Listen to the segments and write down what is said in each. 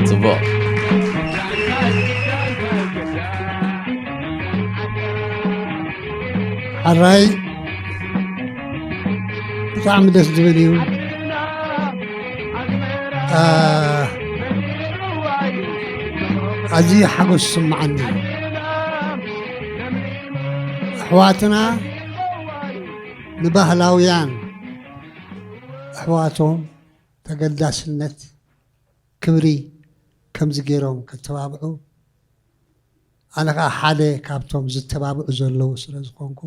ጽቡቕ። ሕራይ ብጣዕሚ ደስ ዝብል እዩ። ኣዝዩ ሓጎስ ይስምዓኒ። ኣሕዋትና ንባህላውያን ኣሕዋቶም ተገዳስነት ክብሪ ከምዚ ገይሮም ከተባብዑ፣ ኣነ ከዓ ሓደ ካብቶም ዝተባብዑ ዘለዉ ስለ ዝኾንኩ፣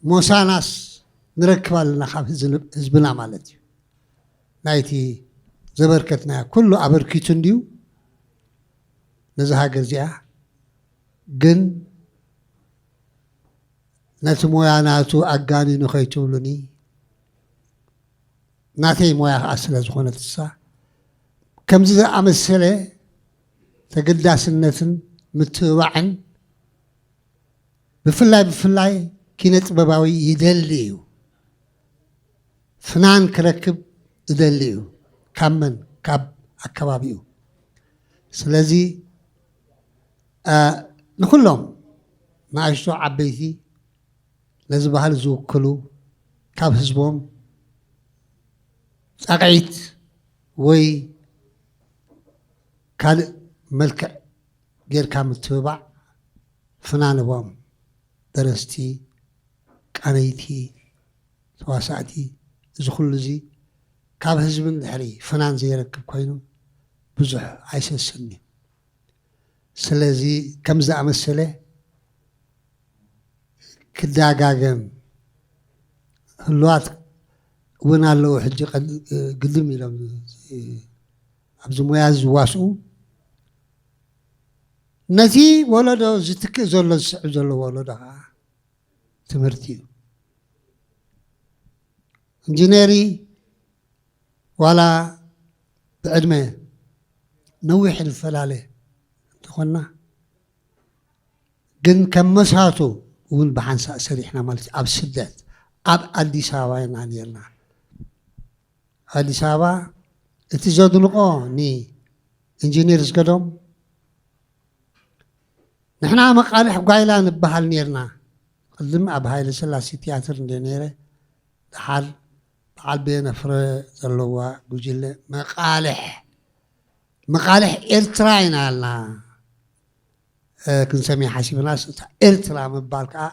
ሞሳናስ ንረክብ ኣለና ካብ ህዝብና ማለት እዩ። ናይቲ ዘበርከትናዮ ኩሉ ኣበርኪቱ እንድዩ ነዚ ሃገር እዚኣ። ግን ነቲ ሞያ ናቱ ኣጋኒኑ ከይትብሉኒ፣ ናተይ ሞያ ከዓ ስለ ዝኾነት እሳ፣ ከምዚ ዝኣመሰለ ተገዳስነትን ምትብባዕን ብፍላይ ብፍላይ ኪነ ጥበባዊ ይደሊ እዩ። ፍናን ክረክብ ይደሊ እዩ። ካብ መን? ካብ ኣከባቢኡ። ስለዚ ንኩሎም ንኣሽቱ ዓበይቲ ነዚ ባህሊ ዝውክሉ ካብ ህዝቦም ጣቕዒት ወይ ካልእ መልክዕ ጌርካ ምትብባዕ ፍናንቦም ደረስቲ፣ ቃነይቲ፣ ተዋሳእቲ፣ እዚ ኩሉ እዚ ካብ ህዝቢ እንድሕሪ ፍናን ዘይረክብ ኮይኑ ብዙሕ ኣይሰስን እዩ። ስለዚ ከም ዝኣመሰለ ክዳጋገም ህሉዋት እውን ኣለዉ። ሕጂ ግድም ኢሎም ኣብዚ ሞያ ዝዋስኡ ነቲ ወለዶ ዝትክእ ዘሎ ዝስዕብ ዘሎ ወለዶ ከዓ ትምህርቲ እዩ። ኢንጂነሪ ዋላ ብዕድመ ነዊሕ ንፈላለ እንተኾንና ግን ከም መሳቱ እውን ብሓንሳእ ሰሪሕና ማለት እዩ። ኣብ ስደት ኣብ ኣዲስ ኣበባ ኢና ነርና። ኣዲስ ኣበባ እቲ ዘድንቆ ንኢንጂነር ዝገዶም ንሕና መቃልሕ ጓይላ ንበሃል ነርና። ቅድም ኣብ ሃይለ ስላሴ ትያትር እንደ ነረ ደሓር በዓል በየነ ፍረ ዘለዋ ጉጅለ መቃልሕ መቃልሕ ኤርትራ ኢና ኣልና ክንሰምያ ሓሲብናስ እታ ኤርትራ ምባል ከዓ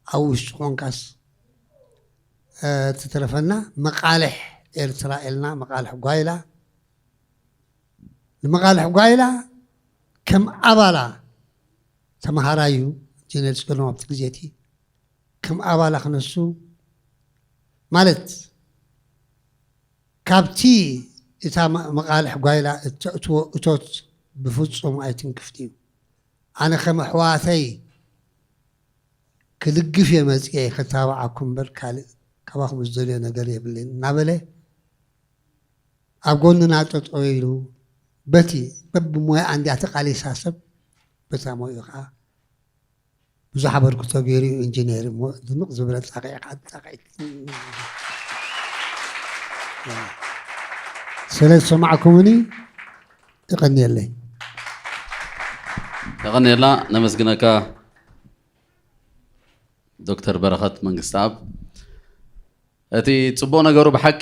ኣብ ውሽጢ ኮንካስ ትትረፈና መቃልሕ ኤርትራ ኢልና መቃልሕ ጓይላ ንመቃልሕ ጓይላ ከም ኣባላ ተምሃራዩ ጀነራል ስገዶም ኣብቲ ግዜ እቲ ከም ኣባላ ክነሱ ማለት ካብቲ እታ መቃልሕ ጓይላ እተእትዎ እቶት ብፍጹም ኣይትንክፍቲ እዩ። ኣነ ከም ኣሕዋተይ ክድግፍ እየ መፅኤ ክታባዓኩም እምበር ካልእ ካባኹም ዝደልዮ ነገር የብለይን እናበለ ኣብ ጎንና ጠጠው ኢሉ በቲ በብሞያ እንዲያ ተቃሊሳ ሰብ በታ ሞይኡ ከዓ ብዙሕ ኣበርክቶ ገይሩ እዩ ኢንጂነር እሞ ድምቕ ዝበለ ፃቂዕ ከዓ ፃቂዕ ስለ ዝሰማዕኩምኒ ይቐንየለይ። የቐንየልና ነመስግነካ ዶክተር በረኸት መንግስተኣብ። እቲ ፅቡቕ ነገሩ ብሓቂ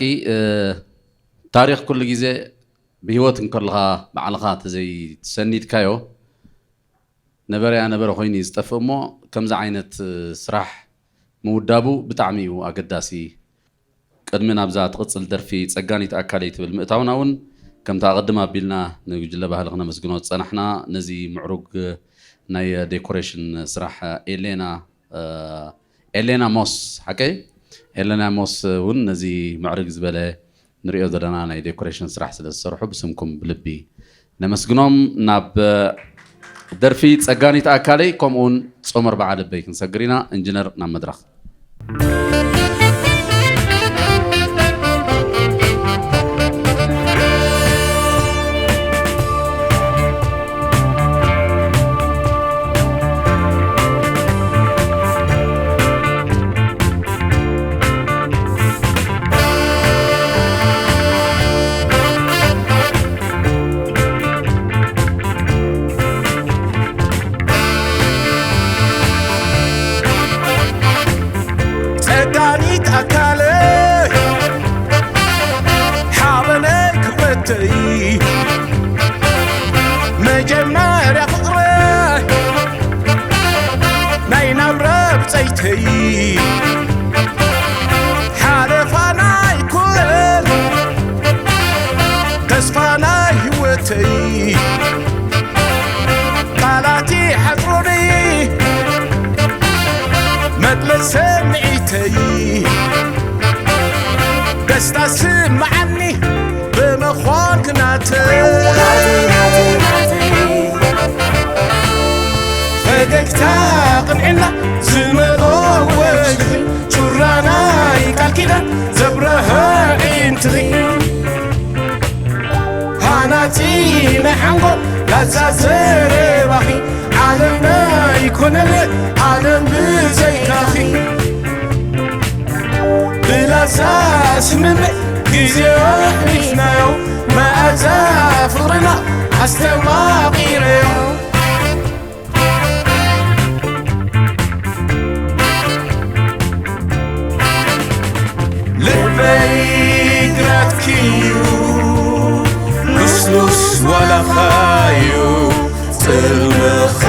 ታሪክ ኩሉ ግዜ ብህይወት እንከለኻ ባዕልኻ ተዘይሰኒድካዮ ነበረያ ነበረ ኮይኑ እዩ ዝጠፍእ እሞ ከምዚ ዓይነት ስራሕ ምውዳቡ ብጣዕሚ እዩ ኣገዳሲ። ቅድሚ ናብዛ ትቕጽል ደርፊ ጸጋኒት ኣካለይ ትብል ምእታውና እውን ከምቲ ኣቐድም ኣቢልና ንጉጅለ ባህሊ ክነመስግኖ ዝጸናሕና ነዚ ምዕሩግ ናይ ዴኮሬሽን ስራሕ ኤሌና ኤሌና ሞስ ሓቀይ ኤሌና ሞስ እውን ነዚ ምዕርግ ዝበለ ንሪኦ ዘለና ናይ ዴኮሬሽን ስራሕ ስለ ዝሰርሑ ብስምኩም ብልቢ ነመስግኖም። ናብ ደርፊ ጸጋኒት ኣካለይ ከምኡውን ጾመር በዓል ኣበይ ክንሰግር ኢና። ኢንጂነር ናብ መድረኽ። ጸጋኒት ኣካለ ሓበነይ ክብረተይ መጀመርያ ፍቕረ ናይ ናብራ ብጸይተይ ሓለፋ ናይ ኩለን ተስፋ ናይ ህይወተይ ቃላት ይሓጽሩኒ መግለጽ ስምዒተይ ደስታ ስምዓኒ ብምዃንክ ናተይ ፈገግታ ቅንዕና ዝመልኦ ወጅኺ ጩራ ናይ ቃል ኪዳን ዘብረሀ ኣዒንትኺ ሃናጺ ናይ ሓንጎል ላዛ ዘረባኺ ዓለምና ይኮነለ ዓለም ብዘይካኺ ብላዛ ስምምዕ ግዜ ኣሕሊፍናዮ መኣዛ ፍቕርና ኣስተማቒረዮ ልበይ ግራትኪዩ ሉስሉስ ዋላኻዩ ጽልምኸ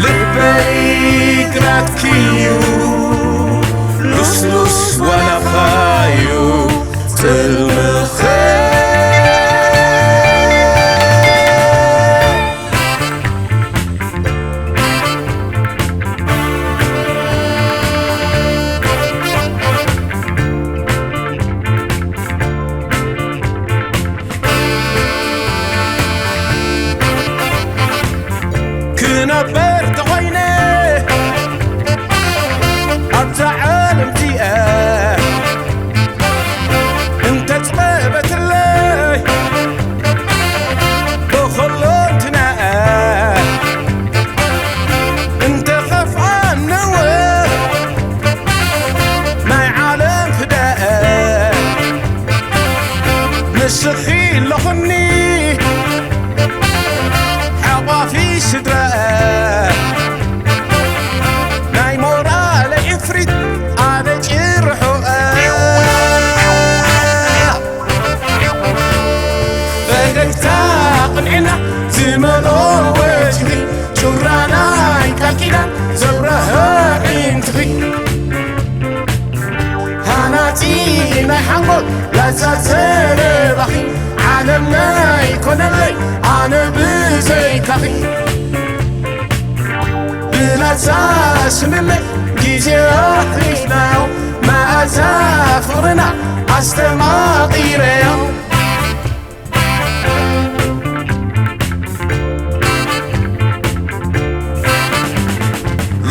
ልበይ ግራትኪዩ ሉስሉስ ዋላኻዩ ጽልምኸ ክነበር ተኾይነ ኣብዛ ዓለም እዚኣ እንተጽበበትለይ ብኹሉ እንትና እንተኸፍኣ ነወ ናይ ዓለም ፍዳ ንስኺ ኣለኹኒ ሓቋፊ ስድራ ናይ ሞራለይ እፍሪት ኣነ ጭርሖ ፈገግታ ቅንዕና ዝመልኦ ወጅኺ ጩራ ናይ ቃል ኪዳን ዘብረሀ ኣዒንትኺ ሃናጺ ናይ ሓንጎል ላዛ ዘረባኺ ዓለም ናይ ኮነለይ ኣነ ብዘይካኺ ብላዛ ስምምዕ ግዜ ኣሕሊፍናዮ መኣዛ ፍቕርና ኣስተማቒረዮ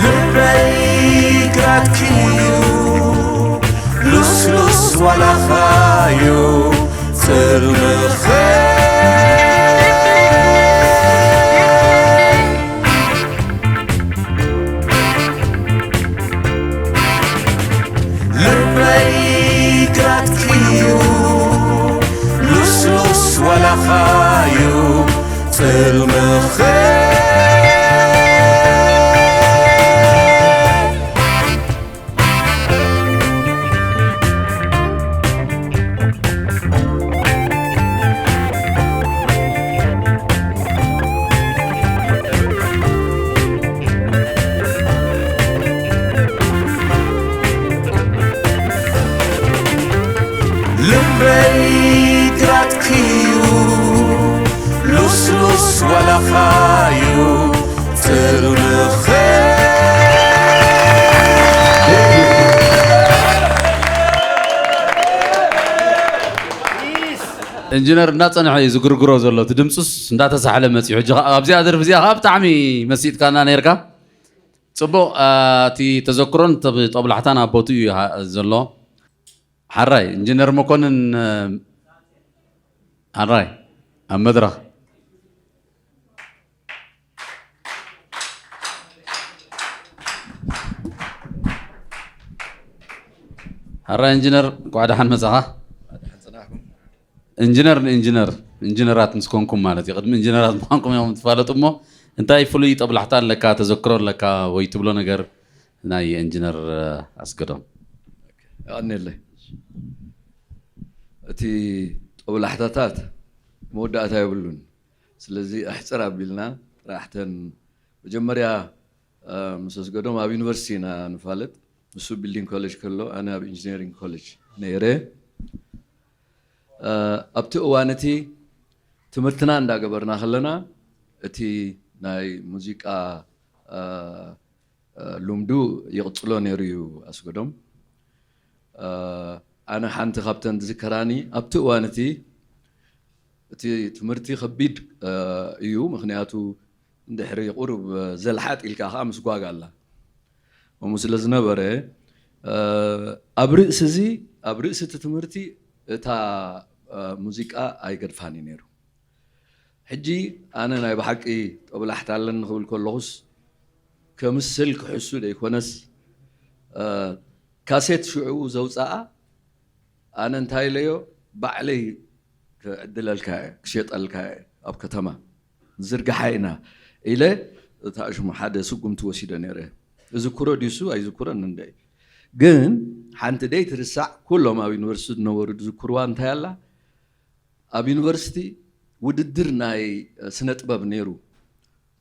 ልበይ ግራትኪዩ ሉስሉስ ዋላኻዩ ጽልምኸ ልበይ ግራትኪዩ ሉስሉስ ዋላኻዩ ጽልምኸ ልበይ ግራትኪዩ ሉስሉስ ዋላኻ ኢንጂነር እንዳጸንሐ እዩ ዝግርግሮ ዘሎ፣ እቲ ድምፁስ እንዳተሳሕለ መፂኡ። ሕጂ ኸዓ ኣብዚኣ ደርፊ እዚኣ ከዓ ብጣዕሚ መሲጥካና ነርካ። ፅቡቕ። አ፣ እቲ ተዘክሮን ተብ- ጦብላሕታን ኣብ ቦትኡ እዩ ሃ- ዘሎ። ሓራይ ኢንጂነር መኮንን፣ አ፣ ሓራይ ኣብ መድረኽ። ሓራይ ኢንጂነር፣ እንኳዕ ደሓን መጻኻ። ኢንጂነር ንኢንጂነር፣ ኢንጂነራት ምስ ኮንኩም ማለት እዩ። ቅድሚ ኢንጂነራት ምዃንኩም እዮም ትፋለጡ እሞ፣ እንታይ ፍሉይ ጦብላሕታ ኣለካ፣ ተዘክሮ ኣለካ ወይ ትብሎ ነገር ናይ ኢንጂነር ኣስገዶም? የቐንየለይ። እቲ ጦብላሕታታት መወዳእታ የብሉን። ስለዚ ኣሕፅር ኣቢልና ጥራሕተን፣ መጀመርያ ምስ ኣስገዶም ኣብ ዩኒቨርሲቲ ኢና ንፋለጥ። ንሱ ቢልዲንግ ኮሌጅ ከሎ ኣነ ኣብ ኢንጂነሪንግ ኮሌጅ ነይረ። ኣብቲ እዋን እቲ ትምህርትና እንዳገበርና ከለና እቲ ናይ ሙዚቃ ልምዱ ይቕፅሎ ነይሩ እዩ ኣስገዶም። ኣነ ሓንቲ ካብተን ዝዝከራኒ ኣብቲ እዋን እቲ እቲ ትምህርቲ ከቢድ እዩ። ምክንያቱ እንድሕሪ ቁሩብ ዘልሓጥ ኢልካ ከዓ ምስጓግ ኣላ። ከምኡ ስለ ዝነበረ ኣብ ርእሲ እዚ ኣብ ርእሲ እቲ ትምህርቲ እታ ሙዚቃ ኣይገድፋን እዩ ነይሩ። ሕጂ ኣነ ናይ ብሓቂ ጦብላሕታ ኣለኒ ክብል ከለኹስ ከምስል ክሕሱ ደይኮነስ ካሴት ሽዑ ዘውፅኣ ኣነ እንታይ ኢለዮ ባዕለይ ክዕድለልካ እየ ክሸጠልካ እየ ኣብ ከተማ ዝርግሓ ኢና ኢለ እታ ሽሙ ሓደ ስጉምቲ ወሲደ ነይረ። እዝክሮ ድዩሱ ኣይዝክሮን እንደ ግን ሓንቲ ደይ ትርሳዕ ኩሎም ኣብ ዩኒቨርሲቲ ዝነበሩ ዝዝክርዋ እንታይ ኣላ ኣብ ዩኒቨርሲቲ ውድድር ናይ ስነ ጥበብ ነይሩ።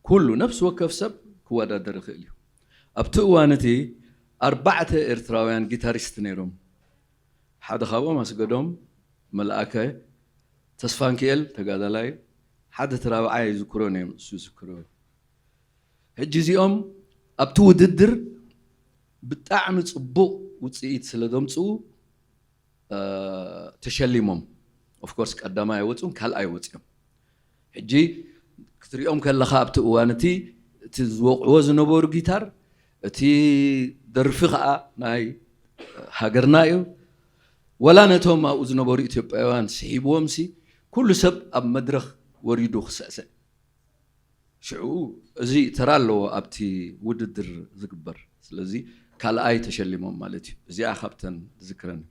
ኩሉ ነፍሲ ወከፍ ሰብ ክወዳደር ይኽእል እዩ። ኣብቲ እዋን እቲ ኣርባዕተ ኤርትራውያን ጊታሪስት ነይሮም። ሓደ ካብኦም ኣስገዶም መልኣከ፣ ተስፋንኪኤል ተጋዳላይ፣ ሓደ እቲ ራብዓይ ኣይዝክሮን እዮም እሱ ይዝክሮ። ሕጂ እዚኦም ኣብቲ ውድድር ብጣዕሚ ፅቡቕ ውፅኢት ስለ ዘምፅኡ ተሸሊሞም። ኦፍኮርስ ቀዳማይ ኣይወፁን ካልኣይ ወፂኦም። ሕጂ ክትሪኦም ከለኻ ኣብቲ እዋን እቲ እቲ ዝወቕዕዎ ዝነበሩ ጊታር እቲ ደርፊ ከዓ ናይ ሃገርና እዩ። ወላ ነቶም ኣብኡ ዝነበሩ ኢትዮጵያውያን ስሒብዎም ሲ ኩሉ ሰብ ኣብ መድረኽ ወሪዱ ክስዕስዕ ሽዑ እዚ ተራ ኣለዎ ኣብቲ ውድድር ዝግበር። ስለዚ ካልኣይ ተሸሊሞም ማለት እዩ። እዚኣ ካብተን ዝዝክረን።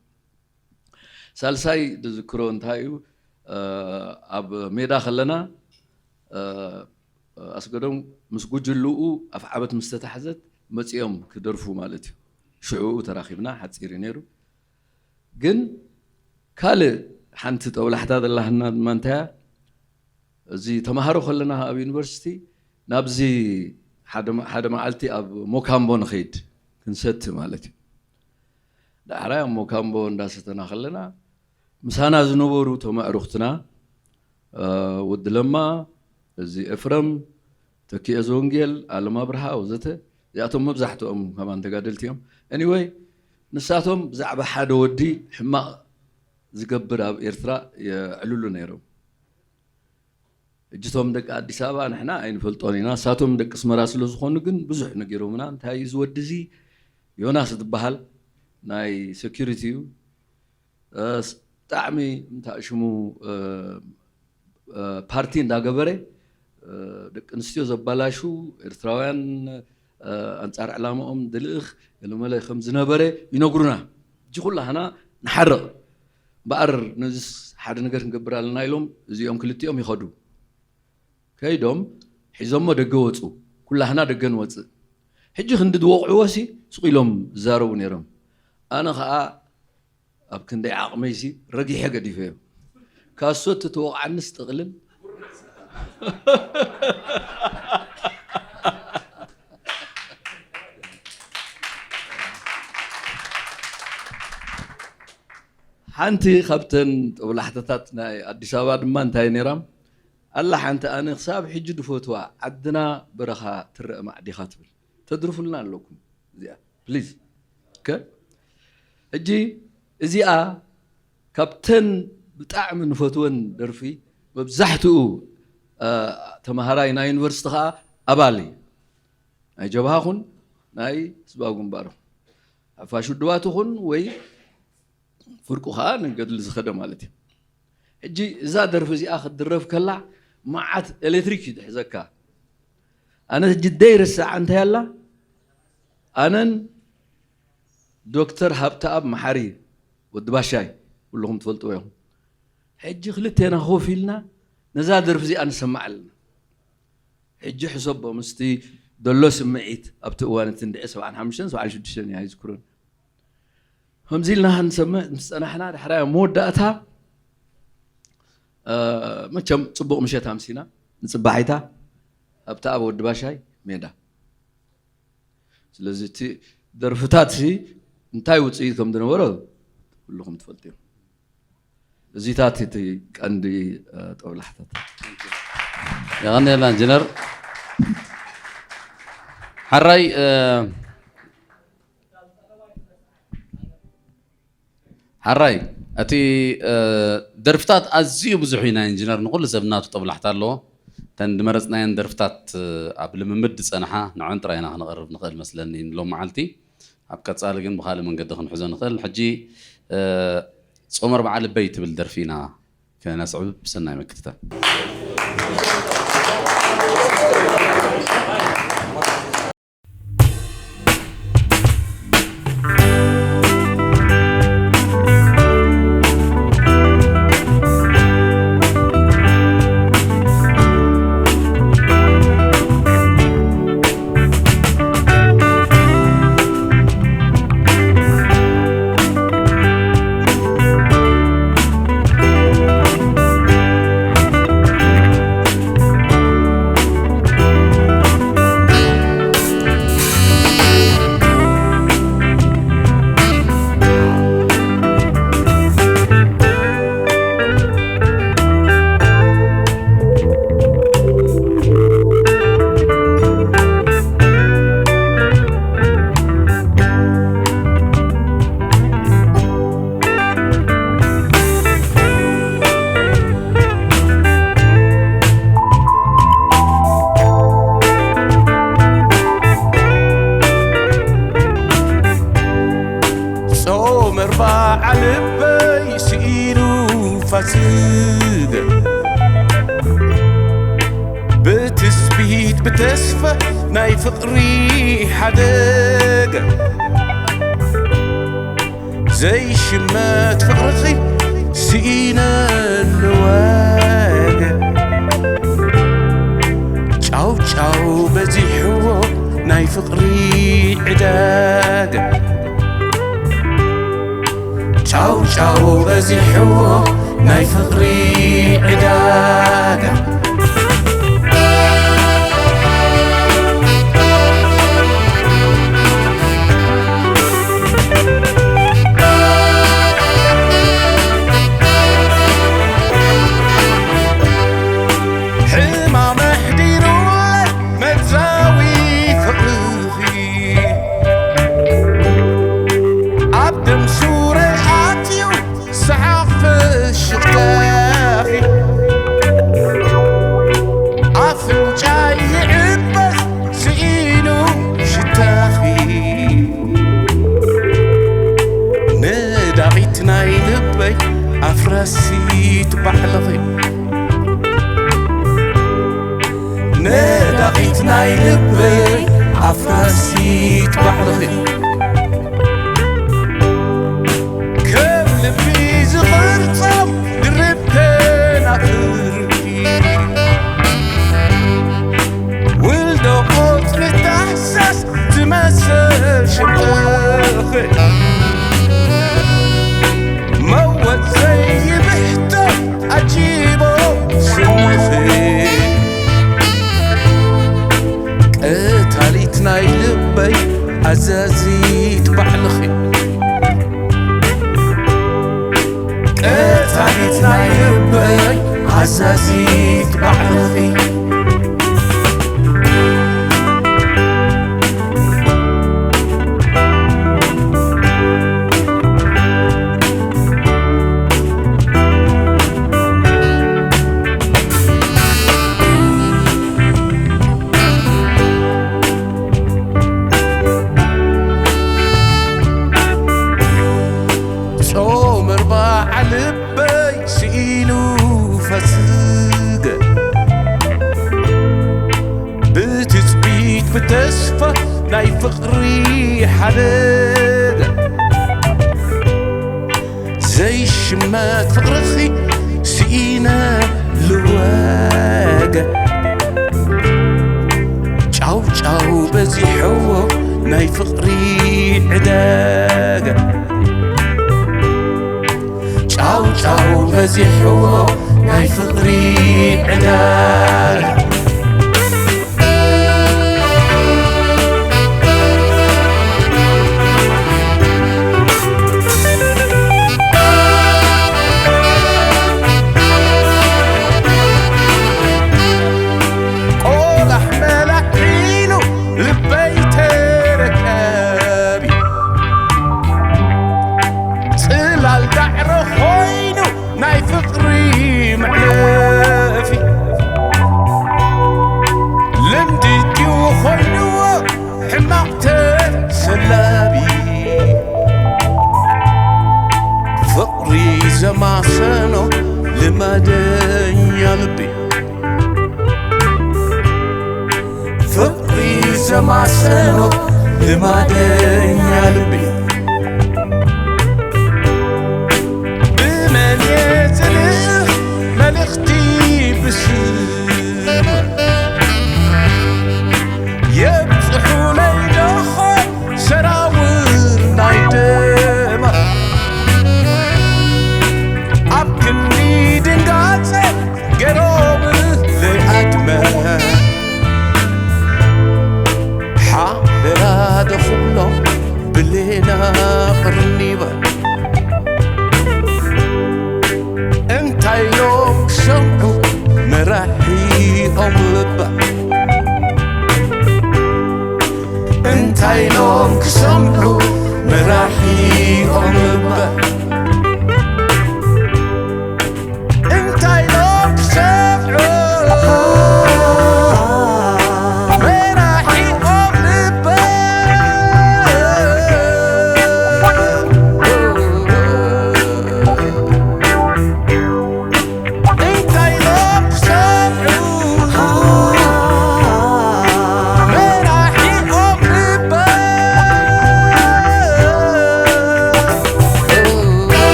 ሳልሳይ ዝዝክሮ እንታይ እዩ? ኣብ ሜዳ ከለና ኣስገዶም ምስ ጉጅልኡ ኣፍዓበት ምስ ተታሕዘት መፂኦም ክደርፉ ማለት እዩ። ሽዑ ተራኺብና ሓፂር እዩ ነይሩ። ግን ካልእ ሓንቲ ጠብላሕታ ዘላህና ድማ እንታያ እዚ ተምሃሮ ከለና ኣብ ዩኒቨርሲቲ ናብዚ ሓደ መዓልቲ ኣብ ሞካምቦ ንኸይድ ክንሰቲ ማለት እዩ። ዳሕራይ ኣብ ሞካምቦ እንዳሰተና ከለና ምሳና ዝነበሩ ተማዕሩኽትና ወዲ ለማ፣ እዚ ኤፍረም፣ ተኪኤ ዘወንጌል፣ ኣለም ኣብርሃ ወዘተ እዚኣቶም መብዛሕትኦም ከማን ተጋደልቲ እዮም። ኤኒወይ ንሳቶም ብዛዕባ ሓደ ወዲ ሕማቕ ዝገብር ኣብ ኤርትራ የዕልሉ ነይሮም። እጅቶም ደቂ ኣዲስ ኣበባ ንሕና ኣይንፈልጦን ኢና። እሳቶም ደቂ ኣስመራ ስለ ዝኾኑ ግን ብዙሕ ነጊሮምና። እንታይ እዩ ዝወዲ እዚ ዮናስ ዝበሃል ናይ ሴኩሪቲ እዩ። ብጣዕሚ እንታይ ሽሙ ፓርቲ እንዳገበረ ደቂ ኣንስትዮ ዘባላሹ ኤርትራውያን ኣንጻር ዕላማኦም ድልእኽ ገለመለ ከም ዝነበረ ይነግሩና። እጂ ኩላህና ንሓርቕ እምበኣር ነዚስ ሓደ ነገር ክንገብር ኣለና ኢሎም እዚኦም ክልቲኦም ይኸዱ። ከይዶም ሒዞሞ ደገ ወፁ። ኩላህና ደገ ንወፅእ። ሕጂ ክንዲ ዝወቕዕዎ ሲ ስቕ ኢሎም ዝዛረቡ ነይሮም። ኣነ ኸዓ ኣብ ክንደይ ዓቕመይሲ ረጊሐ ገዲፈዮ። ካሶት ትወቕዓንስ ጥቕልል። ሓንቲ ካብተን ጦብላሕታታት ናይ ኣዲስ ኣበባ ድማ እንታይ ነይራ ኣላ ሓንቲ ኣነ ክሳብ ሕጂ ድፈትዋ ዓድና በረኻ ትረአ ማዕዲኻ ትብል ተድርፉልና ኣለኩም እዚኣ ፕሊዝ። ሕጂ እዚኣ ካብተን ብጣዕሚ ንፈትወን ደርፊ፣ መብዛሕትኡ፣ እ፣ ተምሃራይ ናይ ዩኒቨርሲቲ ኸዓ ኣባል እዩ። ናይ ጀብሃ ኹን ናይ ህዝባዊ ግንባር ኹን፣ ሓፋሽ ውድባት ኹን ወይ ፍርቁ ኸዓ ንገድሊ ዝኸደ ማለት እዩ። ሕጂ እዛ ደርፊ እዚኣ ክትድረፍ ከላ መዓት ኤሌክትሪክ እዩ ዝሕዘካ። ኣነ ሕጂ ደይርስዓ እንታይ ኣላ? ኣነን ዶክተር ሃብተኣብ መሓሪ ወዲ ባሻይ ኩልኹም ትፈልጥዎ ኢኹም። ሕጂ ክልቴና ኮፍ ኢልና ነዛ ደርፊ እዚኣ ንሰምዓ ኣለና። ሕጂ ሕሰቦ ምስቲ ዘሎ ስምዒት ኣብቲ እዋን እቲ እንድዒ ሰብዓን ሓሙሽተን ሰብዓን ሽዱሽተን እየ ኣይዝክሮን። ከምዚ ኢልና ክንሰምዕ ምስ ጸናሕና፣ ዳሕራይ ኣብ መወዳእታ፣ እ፣ መቸም ጽቡቕ ምሸት ኣምሲና፣ ንጽባሒታ ሃብተኣብ ወዲ ባሻይ ሜዳ። ስለዚ እቲ ደርፍታትሲ እንታይ ውጽኢት ከም ዝነበሮ ኩልኹም ትፈልጡ እዮም። እዚታት እቲ ቀንዲ፣ እ፣ ጦብላሕታት። የቐንየልና ኢንጂነር። ሓራይ፣ እ፣ ሓራይ፣ እቲ፣ እ፣ ደርፍታት ኣዝዩ ብዙሕ እዩ ናይ ኢንጂነር፣ ንኹሉ ሰብ ናቱ ጦብላሕታ ኣለዎ። እተን ዝመረጽናየን ደርፍታት፣ እ፣ ኣብ ልምምድ ዝጸንሓ ንዐን ጥራይ ኢና ክነቕርብ ንኽእል መስለኒ ንሎም መዓልቲ። ኣብ ቀጻሊ ግን ብኻልእ መንገዲ ክንሕዞ ንኽእል። ሕጂ፣ እ፣ ጾም ኣርብዓ ልበይ ትብል ደርፊ ኢና ከነስዕብ። ብሰናይ ምክትታል። ጾም ኣርባዓ ልበይ ስኢኑ ፋስገ፣ ብትስቢት ብተስፋ ናይ ፍቕሪ ሓደገ። ዘይሽመት ፍቕርኺ ስኢነ ንወገ፣ ጫው ጫው በዚሕዎ ናይ ፍቕሪ ዕዳገ። ጫው ጫው በዚሕዎ ናይ ፍቕሪ ዕዳጋ። ሕማም ኣሕዲርዎ መርዛዊ ፍቕርኺ፣ ኣብ ደም ሱረይ ኣትዩ ሰሓቕ ፍሽኽታኺ፣ ኣፍንጫይ ይዕበስ ስኢኑ ሽታኺ። ነዳቒት ናይ ልበይ ኣፍራሲት ባዕልኺ፣ ነዳቒት ናይ ልበይ ኣፍራሲት ባዕልኺ። ከም ልቢ ዝቕርጾም ድርብ ከናፍርኪ፣ ውልዶ ቁጽሪ ታሕሳስ ዝመስል ሽምጥኺ፣ መወት ዘይብሕቶ ኣጂቦ ስምኺ። ቀታሊት ናይ ልበይ ኣዛዚት ባዕልኺ፣ ቀታሊት ናይ ልበይ ኣዛዚት ባዕልኺ። ናይ ፍቕሪ ሓደጋ ዘይሽመት ፍቕርኺ ስኢነ ልወገ ጫው ጫው በዚሕዎ ናይ ፍቕሪ ዕደገ ጫው ጫው በዚሕዎ ናይ ፍቕሪ ዕደገ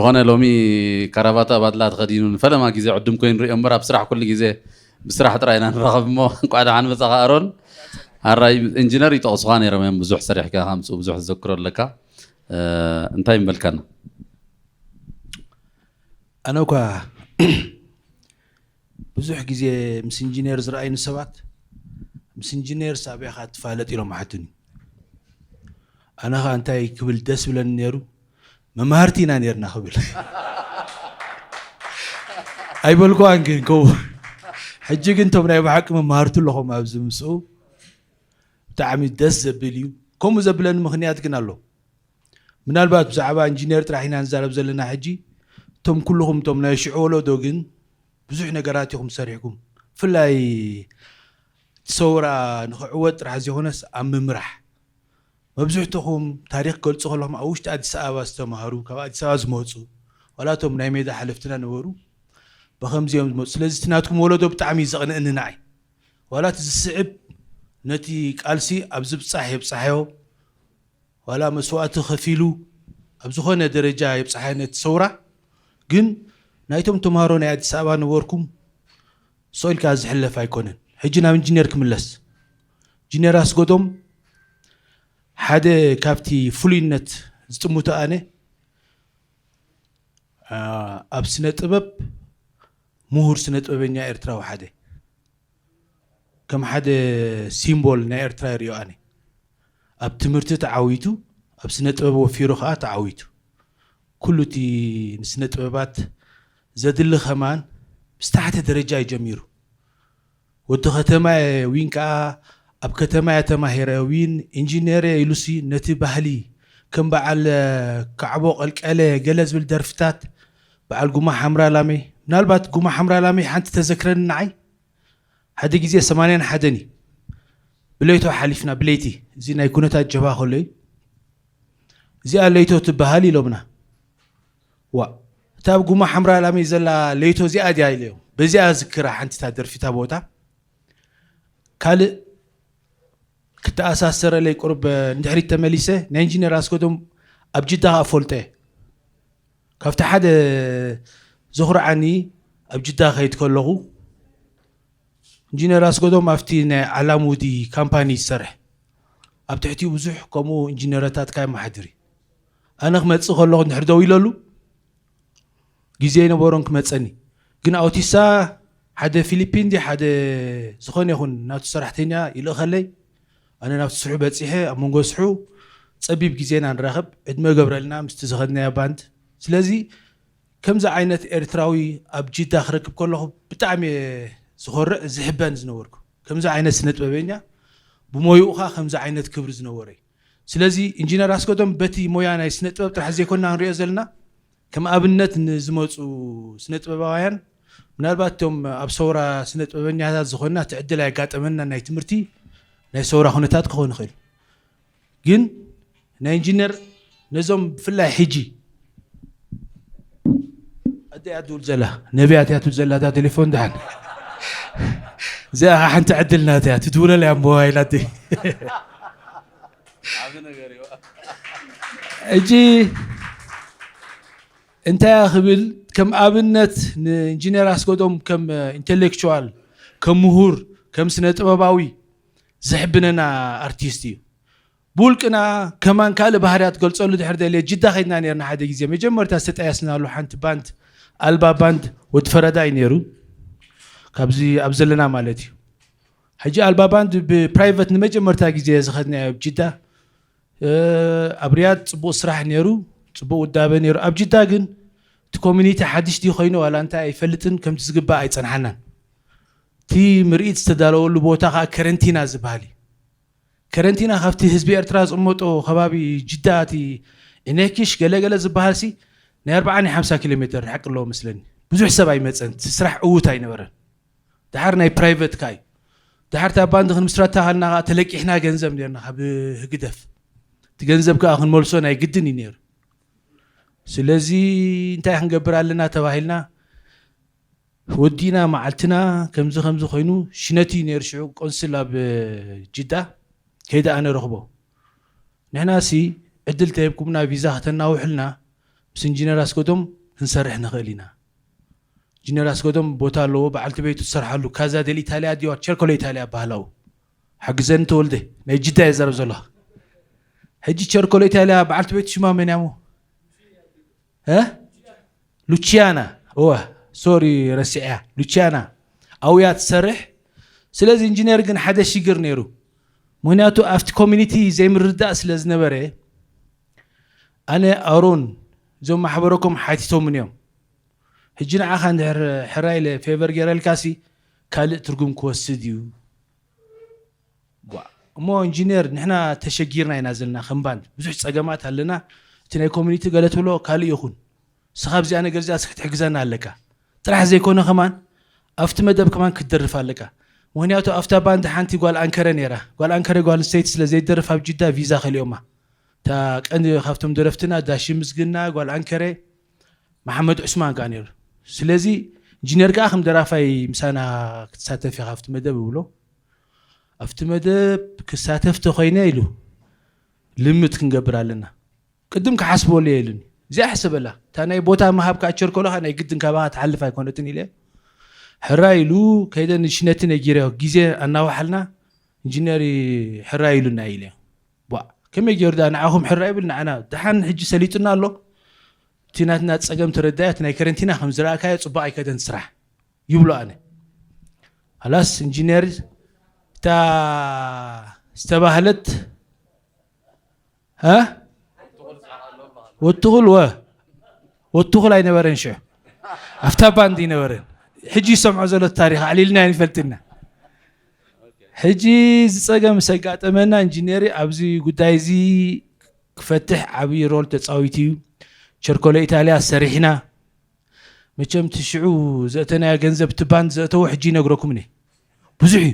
ብዝኾነ ሎሚ ካራባታ ባድላ ተኸዲኑ ንፈለማ ግዜ ዕድም ኮይኑ ሪኦ እምበር ኣብ ስራሕ ኩሉ ግዜ ብስራሕ ጥራይ ኢና ንራኸብ እሞ እንቋዕ ደሓን መጻኻ ኣሮን። ኣራይ ኢንጂነር ይጠቕሱኻ ነይሮም እዮም ብዙሕ ሰሪሕካ ከምፅኡ ብዙሕ ዝዘክሮ ኣለካ እንታይ ምበልካና? ኣነ እኳ ብዙሕ ግዜ ምስ ኢንጂነር ዝረኣይኒ ሰባት ምስ ኢንጂነር ሳብ ኢኻ ትፋለጥ ኢሎም ሓቱኒ። ኣነ ኸ እንታይ ክብል ደስ ብለኒ ነይሩ መማህርቲ ኢና ነርና ክብል ኣይበልኩዋን ግን ከው ሕጂ ግን ቶም ናይ ብሓቂ መማህርቲ ኣለኹም ኣብዚ ምስኡ ብጣዕሚ ደስ ዘብል እዩ። ከምኡ ዘብለኒ ምኽንያት ግን ኣሎ። ምናልባት ብዛዕባ ኢንጂነር ጥራሕ ኢና ንዛረብ ዘለና ሕጂ። እቶም ኩልኹም እቶም ናይ ሽዑ ወለዶ ግን ብዙሕ ነገራት ኢኹም ሰሪሕኩም። ብፍላይ እቲ ሰውራ ንኽዕወት ጥራሕ ዘይኮነስ ኣብ ምምራሕ መብዝሕትኹም ታሪኽ ክገልፁ ከለኹም ኣብ ውሽጢ ኣዲስ ኣበባ ዝተምሃሩ ካብ ኣዲስ ኣበባ ዝመፁ ዋላ እቶም ናይ ሜዳ ሓለፍትና ነበሩ ብኸምዚ እዮም ዝመፁ። ስለዚ እቲ ናትኩም ወለዶ ብጣዕሚ እዩ ዘቕንእኒ ንዓይ። ዋላ እቲ ዝስዕብ ነቲ ቃልሲ ኣብ ዝብፃሕ የብፃሕዮ ዋላ መስዋእቲ ከፊሉ ኣብ ዝኾነ ደረጃ የብፅሓዮ ነቲ ሰውራ። ግን ናይቶም ተምሃሮ ናይ ኣዲስ ኣበባ ነበርኩም ስቕ ኢልካ ዝሕለፍ ኣይኮነን። ሕጂ ናብ ኢንጂነር ክምለስ። ኢንጂነር ኣስገዶም ሓደ ካብቲ ፍሉይነት ዝጥምቶ ኣነ ኣብ ስነ ጥበብ ምሁር ስነ ጥበበኛ ኤርትራዊ ሓደ ከም ሓደ ሲምቦል ናይ ኤርትራ ይሪኦ ኣነ። ኣብ ትምህርቲ ተዓዊቱ፣ ኣብ ስነ ጥበብ ወፊሩ ከኣ ተዓዊቱ። ኩሉ እቲ ንስነ ጥበባት ዘድሊ ከማን ብዝተሓተ ደረጃ እዩ ጀሚሩ። ወዲ ከተማ እየ ዊን ከኣ ኣብ ከተማ እየ ተማሂረ ዊን ኢንጂነር እየ ኢሉሲ ነቲ ባህሊ ከም በዓል ካዕቦ ቀልቀለ ገለ ዝብል ደርፍታት በዓል ጉማ ሓምራ ላመይ ምናልባት ጉማ ሓምራ ላመይ ሓንቲ ተዘክረኒ ንዓይ ሓደ ግዜ ሰማንያን ሓደን እዩ። ብለይቶ ሓሊፍና፣ ብለይቲ፣ እዚ ናይ ኩነታት ጀብሃ ከሎ እዩ። "እዚኣ ለይቶ ትበሃል" ኢሎምና። "ዋእ፣ እታ ኣብ ጉማ ሓምራ ላመይ ዘላ ለይቶ እዚኣ ድያ?" ኢለዮም። በዚኣ ዝክራ ሓንቲ እታ ደርፊ እታ ቦታ። ካልእ ክተኣሳሰረለይ ቁሩብ ንድሕሪት ተመሊሰ፣ ናይ ኢንጂነር ኣስገዶም ኣብ ጅዳ ከኣ ፈልጦ እየ። ካብቲ ሓደ ዘኹርዓኒ፣ ኣብ ጅዳ ከይድ ከለኹ፣ ኢንጂነር ኣስገዶም ኣብቲ ናይ ዓላሙዲ ካምፓኒ ዝሰርሕ፣ ኣብ ትሕቲኡ ብዙሕ ከምኡ ኢንጂነረታት ከኣ የመሓድር እዩ። ኣነ ክመጽእ ከለኹ እንድሕር ደው ኢለሉ፣ ግዜ ኣይነበሮን ክመጸኒ። ግን ኣውቲሳ ሓደ ፊሊፒን ድዩ ሓደ ዝኾነ ይኹን ናቱ ሰራሕተኛ ይልእኸለይ። ኣነ ናብቲ ስርሑ በጺሐ፣ ኣብ መንጎ ስርሑ ጸቢብ ግዜና ንራኸብ። ዕድመ ገብረልና ምስቲ ዝኸድናዮ ባንድ። ስለዚ ከምዚ ዓይነት ኤርትራዊ ኣብ ጅዳ ክረክብ ከለኹ ብጣዕሚ እየ ዝኾርዕ፣ ዝሕበን ዝነበርኩ። ከምዚ ዓይነት ስነ ጥበበኛ ብሞይኡ ኸኣ ከምዚ ዓይነት ክብሪ ዝነበሮ እዩ። ስለዚ ኢንጂነር ኣስገዶም በቲ ሞያ ናይ ስነ ጥበብ ጥራሕ ዘይኮንና ንሪኦ ዘለና፣ ከም ኣብነት ንዝመፁ ስነ ጥበባውያን፣ ምናልባት እቶም ኣብ ሰውራ ስነ ጥበበኛታት ዝኾንና እቲ ዕድል ኣየጋጠመና፣ ናይ ትምህርቲ ናይ ሰውራ ኩነታት ክኸውን ይኽእል። ግን ናይ ኢንጂነር ነዞም ብፍላይ ሕጂ ኣደ እያ ትብል ዘላ፣ ነቢያት እያ ትብል ዘላ እታ ቴሌፎን። ደሓን እዚኣ ሓንቲ ዕድል ናት እያ፣ ትድውለላ እያ ሞባይል ኣደ። ሕጂ እንታይ እያ ክብል፣ ከም ኣብነት ንኢንጂነር ኣስገዶም ከም ኢንቴሌክቹዋል፣ ከም ምሁር፣ ከም ስነ ጥበባዊ ዝሕብነና ኣርቲስት እዩ። ብውልቅና ከማን ካልእ ባህርያት ገልጸሉ ድሕር ደልየ ጅዳ ከይድና ነርና። ሓደ ግዜ መጀመርታ ዝተጣየስናሉ ሓንቲ ባንድ፣ ኣልባ ባንድ፣ ወዲ ፈረዳ እዩ ነይሩ። ካብዚ ኣብ ዘለና ማለት እዩ። ሕጂ ኣልባ ባንድ ብፕራይቨት ንመጀመርታ ግዜ ዝኸድናዮ ኣብ ጅዳ። እ፣ ኣብ ሪያድ ጽቡቕ ስራሕ ነይሩ፣ ጽቡቕ ውዳበ ነይሩ። ኣብ ጅዳ ግን እቲ ኮሚኒቲ ሓድሽ ድዩ ኮይኑ ዋላ እንታይ ኣይፈልጥን፣ ከምቲ ዝግባእ ኣይጸንሓናን። እቲ ምርኢት ዝተዳለወሉ ቦታ ከኣ ከረንቲና ዝበሃል እዩ። ከረንቲና ካብቲ ህዝቢ ኤርትራ ዝቕመጦ ከባቢ ጅዳ፣ እቲ ኢነኪሽ ገለገለ ዝበሃል ሲ ናይ ኣርብዓ ናይ ሓምሳ ኪሎ ሜትር ርሕቅ ኣለዎ መስለኒ። ብዙሕ ሰብ ኣይመጸን፣ እቲ ስራሕ ዕዉት ኣይነበረን። ደሓር ናይ ፕራይቨት ከኣ እዩ። ደሓር እታ ባንድ ክንምስረታ ከልና ከኣ ተለቂሕና ገንዘብ ነርና ካብ ህግደፍ። እቲ ገንዘብ ከኣ ክንመልሶ ናይ ግድን እዩ ነይሩ። ስለዚ እንታይ ክንገብር ኣለና ተባሂልና፣ ወዲና መዓልትና ከምዚ ከምዚ ኮይኑ፣ ሽነቲ ነይሩ ሽዑ ቆንስል ኣብ ጅዳ፣ ከይደ ኣነ ረኽቦ። ንሕና ሲ ዕድል ተሂብኩምና ቪዛ ከተናውሕልና ምስ ኢንጂነር ኣስገዶም ክንሰርሕ ንኽእል ኢና። ኢንጂነር ኣስገዶም ቦታ ኣለዎ፣ በዓልቲ ቤቱ ትሰርሓሉ፣ ካዛ ደል ኢታልያ ድዮ ቸርኮሎ ኢታልያ ባህላዊ። ሓግዘኒ ተወልደ፣ ናይ ጅዳ እየ ዘረብ ዘለኹ። ሕጂ ቸርኮሎ ኢታልያ በዓልቲ ቤቱ ሽማ መን እያ እሞ? እ? ሉቺያና። እወ፣ ሶሪ ረሲዐያ። ሉቺያና ኣብያ ትሰርሕ። ስለዚ ኢንጂነር ግን ሓደ ሽግር ነይሩ። ምኽንያቱ ኣብቲ ኮሚኒቲ ዘይምርዳእ ስለ ዝነበረ፣ ኣነ ኣሮን እዞም ማሕበረኮም ሓቲቶምን እዮም። ሕጂ ንዓኻ እንድሕር ሕራይ ኢለ ፌቨር ገይረልካሲ ካልእ ትርጉም ክወስድ እዩ። ቧ። እሞ ኢንጂነር ንሕና ተሸጊርና ኢና ዘለና ከም ባንድ። ብዙሕ ጸገማት ኣለና። እቲ ናይ ኮሚኒቲ ገለ ትብሎ ካልእ ይኹን። ንስኻ ኣብዚኣ ነገር እዚኣ እስኪ ክትሕግዘና ኣለካ። ጥራሕ ዘይኮነ ከማን ኣብቲ መደብ ከማን ክትደርፍ ኣለካ። ምኽንያቱ ኣብታ ባንድ ሓንቲ ጓል ኣንከረ ነይራ። ጓል ኣንከረ ጓል ኣንስተይቲ ስለ ዘይደርፍ ኣብ ጅዳ ቪዛ ከሊኦማ። እታ ቀንዲ ካብቶም ደረፍትና ዳሺ ምስግና፣ ጓል ኣንከረ፣ መሓመድ ዑስማን ከኣ ነይሩ። ስለዚ ኢንጂነር ከኣ ከም ደራፋይ ምሳና ክትሳተፍ ኢኻ ኣብቲ መደብ ይብሎ። ኣብቲ መደብ ክሳተፍ ተኾይነ ኢሉ ልምት ክንገብር ኣለና። ቅድም ክሓስበሉ እየ ኢሉኒ። እዚኣ ሕሰበላ። እታ ናይ ቦታ ምሃብ ከኣ ቸርኮሎ ከኣ ናይ ግድን ካባኻ ትሓልፍ ኣይኮነትን ኢለ። ሕራይ ኢሉ ከይደ ንሽነቲ ነጊረ ግዜ ኣናዋሓልና ኢንጂነር ሕራይ ኢሉና ኢለ። ቧ፣ ከመይ ገይሩ ደኣ ንዓኹም ሕራይ ይብል ንዓና? ደሓን ሕጂ ሰሊጡና ኣሎ። እቲ ናትና ጸገም ተረዳያ፣ እቲ ናይ ከረንቲና ከም ዝረኣካዮ ጽቡቕ ኣይከደን ስራሕ ይብሎ ኣነ። ሃላስ ኢንጂነር እታ ዝተባህለት፣ እ? ወትኹል ወ-፣ ወትኹል ኣይነበረን ሽዑ። ኣብታ ባንድ ኣይነበረን። ሕጂ ይሰምዖ ዘሎ ታሪኽ ኣዕሊልና ኣይንፈልጥና። ሕጂ እዚ ጸገም ምስ ኣጋጠመና ኢንጂነር ኣብዚ ጉዳይ እዚ ክፈትሕ ዓብዪ ሮል ተጻዊቱ እዩ። ቸርኮሎ ኢታልያ ሰሪሕና። መቸም እቲ ሽዑ ዘእተናዮ ገንዘብ እቲ ባንድ ዘእተዎ ሕጂ ይነግረኩም እየ። ብዙሕ እዩ።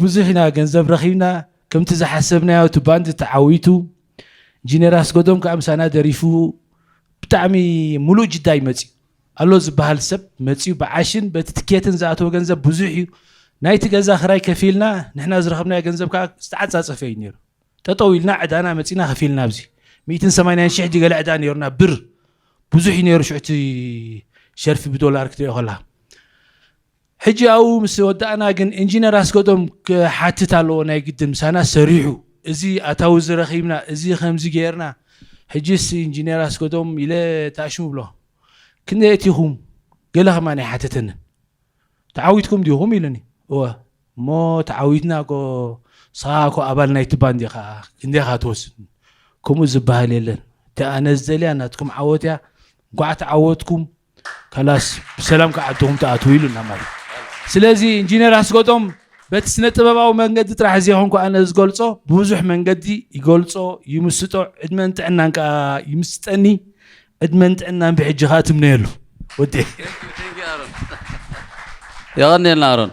ብዙሕ ኢና ገንዘብ ረኺብና፣ ከምቲ ዝሓሰብናዮ እቲ ባንድ ተዓዊቱ። ኢንጂነር ኣስገዶም ከዓ ምሳና ደሪፉ። ብጣዕሚ ሙሉእ ጅዳ እዩ መፂኡ ኣሎ ዝበሃል ሰብ መፂኡ። ብዓሽን በቲ ትኬትን ዝኣተወ ገንዘብ ብዙሕ እዩ። ናይቲ ገዛ ክራይ ከፊልና፣ ንሕና ዝረኸብናዮ ገንዘብ ከዓ ዝተዓፃፀፈ እዩ ነይሩ። ጠጠው ኢልና ዕዳና መፂና ከፊልና። ኣብዚ ሚእትን ሰማንያን ሽሕ ድገለ ዕዳ ነይሩና ብር። ብዙሕ እዩ ነይሩ ሽዑ እቲ ሸርፊ ብዶላር ክትሪኦ ከላ። ሕጂ ኣብኡ ምስ ወዳእና ግን ኢንጂነር ኣስገዶም ክሓትት ኣለዎ ናይ ግድን። ምሳና ሰሪሑ፣ እዚ ኣታዊ እዚ ረኺብና፣ እዚ ከምዚ ገይርና። ሕጂስ ኢንጂነር ኣስገዶም ኢለ ታሽሙ ብሎ፣ ክንደይ ኣቲኹም? ገለ ከማን ኣይሓተተንን። ተዓዊትኩም ዲኹም ኢሉኒ። እወ። እሞ ተዓዊትና እኮ፣ ንስኻ እኮ ኣባል ናይቲ ባንድ ኢኻ፣ ክንደይ ኢኻ ትወስድ? ከምኡ ዝበሃል የለን። እቲ ኣነ ዝደልያ ናትኩም ዓወት እያ። እንኳዕ ተዓወትኩም። ከላስ ብሰላም ከዓድኹም ትኣትዉ ኢሉና ማለት። ስለዚ ኢንጂነር ኣስገዶም በቲ ስነ ጥበባዊ መንገዲ ጥራሕ ዘይኮንኩ ኣነ ዝገልጾ፣ ብብዙሕ መንገዲ ይገልጾ፣ ይምስጦ። ዕድመን ጥዕናን ከኣ ይምስጠኒ። ዕድመን ጥዕናን ብሕጂ ከኣ ትምነየሉ ወዲ። የቐንየልና ኣሮን።